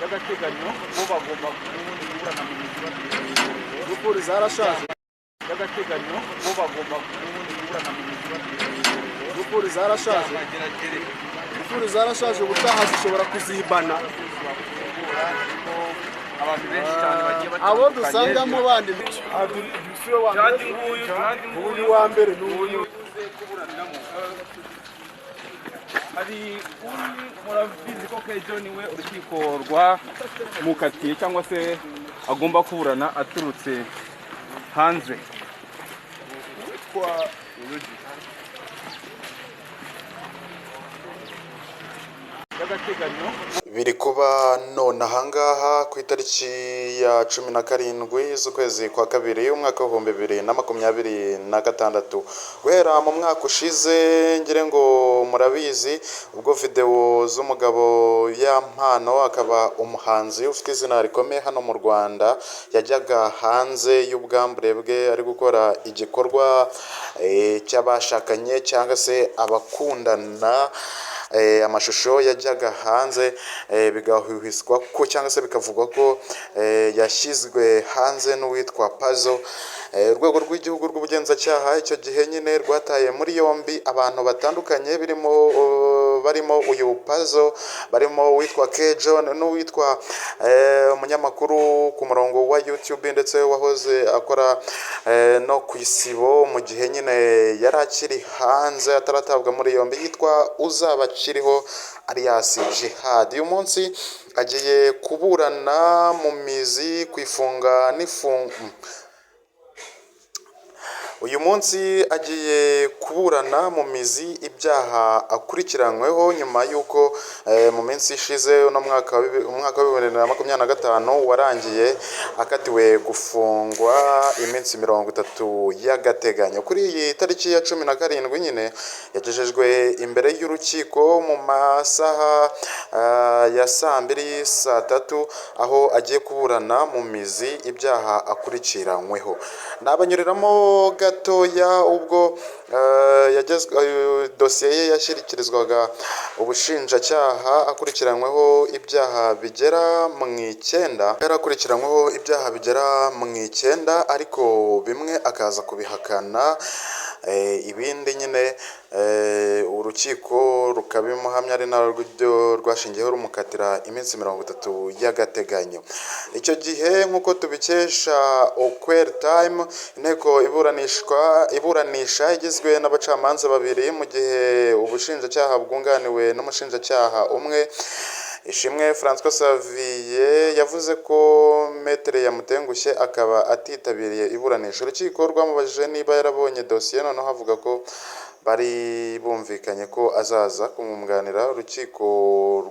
By'agateganyo bo bagomba ubundi kuburana mu mizi. Ingufuri zarashaje. By'agateganyo bo bagomba ubundi kuburana mu mizi. Ingufuri zarashaje, ingufuri zarashaje, ubutaha zishobora kuzibana. Abantu benshi cyane bagiye Abo dusangamo bandi si we wa mbere, uyu wa mbere ni uyu. Hari uri, murabizi ko Kejo niwe urukiko rwamukatiye cyangwa se agomba kuburana aturutse hanze. Witwa By'agateganyo. Biri kuba none ahangaha ku itariki ya 17 z'ukwezi kwa kabiri, umwaka w'2026. Guhera mu mwaka ushize, ngire ngo murabizi, ubwo videwo z'umugabo Yampano, akaba umuhanzi ufite izina rikomeye hano mu Rwanda, yajyaga hanze y'ubwambure bwe ari gukora igikorwa cy'abashakanye cyangwa se abakundana, amashusho yajyaga hanze bigahuhiswa ko cyangwa se bikavugwa ko yashyizwe hanze n'uwitwa Pazo. Urwego rw'Igihugu rw'Ubugenzacyaha icyo gihe nyine rwataye muri yombi abantu batandukanye birimo barimo uyu Pazo, barimo uwitwa K John n'uwitwa umunyamakuru ku murongo wa YouTube ndetse wahoze akora no ku Isibo mu gihe nyine yari akiri hanze ataratabwa muri yombi, yitwa Uzabakiriho alias Jihad. Uyu munsi agiye kuburana mu mizi ku ifunga n'ifunga. Uyu munsi agiye kuburana mu mizi ibyaha akurikiranyweho nyuma y'uko mu minsi ishize, uno mwaka umwaka wa 2025 warangiye akatiwe gufungwa iminsi 30 y'agateganyo. Kuri iyi tariki ya 17 nyine yagejejwe imbere y'urukiko mu masaha ya saa 2, saa 3, aho agiye kuburana mu mizi ibyaha akurikiranyweho. Nabanyuriramo gatoya ubwo dosiye ye yashyikirizwaga ubushinjacyaha, akurikiranyweho ibyaha bigera mu 9. Yari akurikiranyweho ibyaha bigera mu 9, ariko bimwe akaza kubihakana, ibindi nyine urukiko rukabimuhamya, ari narwo rwashingiyeho rumukatira iminsi 30 y'agateganyo. Icyo gihe, nk'uko tubikesha Okwel Time, inteko iburanishwa iburanisha igizwe n'abacamanza babiri, mu gihe ubushinjacyaha bwunganiwe n'umushinjacyaha umwe, Ishimwe Francois Xavier, yavuze ko maître yamutengushye akaba atitabiriye iburanisha. Urukiko rwamubajije niba yarabonye dosiye, noneho avuga ko bari bumvikanye ko azaza kumwunganira. Urukiko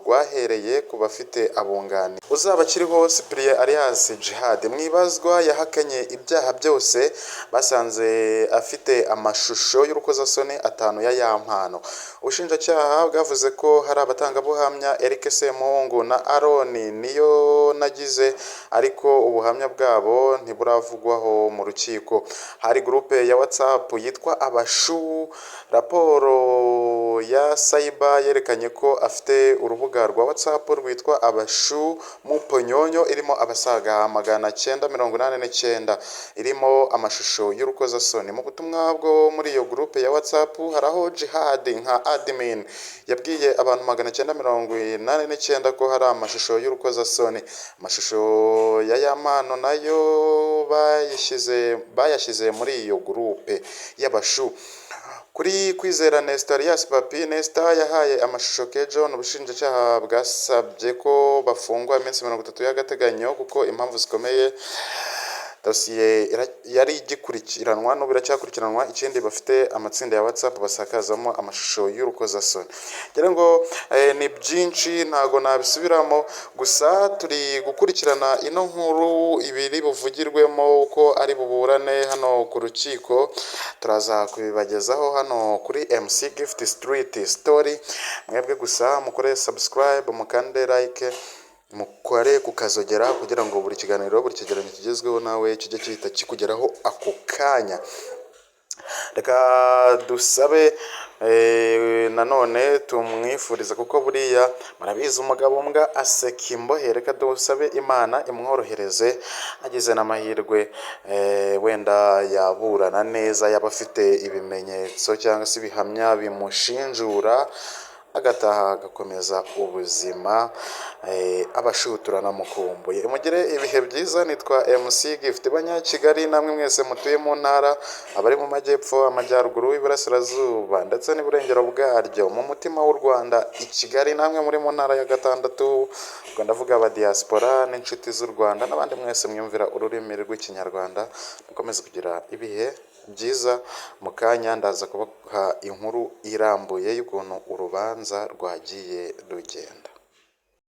rwahereye ku bafite abunganizi. Uzabakiriho Cyprien alias Jihad mu ibazwa yahakanye ibyaha byose. Basanze afite amashusho y'urukozasoni atanu ya Yampano. Ubushinjacyaha bwavuze ko hari abatangabuhamya Eric Semuhungu na Aaron Niyo nagize, ariko ubuhamya bwabo ntiburavugwaho mu rukiko. Hari groupe ya WhatsApp yitwa Abashu. Raporo ya cyber yerekanye ko afite urubuga rwa WhatsApp rwitwa Abashu Muponyonyo, irimo abasaga 989, irimo amashusho y'urukozasoni. Mu butumwa bwo muri iyo groupe ya WhatsApp hari aho Jihad nka admin yabwiye abantu 989 ko hari amashusho y'urukozasoni. Amashusho ya Yampano nayo bayashyize muri iyo groupe y'Abashu. Kuri Kwizera Nestor alias Papi Nestor yahaye amashusho K John, ubushinjacyaha bwasabye ko bafungwa iminsi 30 y'agateganyo kuko impamvu zikomeye, dosiye yari igikurikiranwa, n'ubu iracyakurikiranwa. Ikindi, bafite amatsinda ya WhatsApp basakazamo amashusho y'urukozasoni. Ngira ngo ni byinshi, ntago nabisubiramo, gusa turi gukurikirana ino nkuru, ibiri buvugirwemo, uko ari buburane hano ku rukiko, turaza kubibagezaho hano kuri MC Gift Street Story. Mwebwe gusa mukore subscribe, mukande like, mukore kukazogera kugira ngo buri kiganiro, buri cyegeranyo kigezweho nawe kijye gihita kikugeraho ako kanya. Reka dusabe nanone tumwifuriza, kuko buriya murabizi umugabo mbwa aseka imbohe. Reka dusabe Imana imworohereze, agize n'amahirwe wenda yaburana neza, yaba afite ibimenyetso cyangwa se ibihamya bimushinjura, agataha agakomeza ubuzima. Abashutura namukumbuye. Mugire ibihe byiza. Nitwa MC Gift. Banyakigali namwe mwese mutuye mu ntara, abari mu majyepfo, amajyaruguru, iburasirazuba ndetse n'iburengero bwaryo, mu mutima w'u Rwanda i Kigali, namwe muri mu ntara ya gatandatu, ubwo ndavuga aba diaspora n'inshuti z'u Rwanda n'abandi mwese mwiyumvira ururimi rw'Ikinyarwanda, mukomeze kugira ibihe byiza. Mu kanya ndaza kubaha inkuru irambuye y'ukuntu urubanza rwagiye rugenda.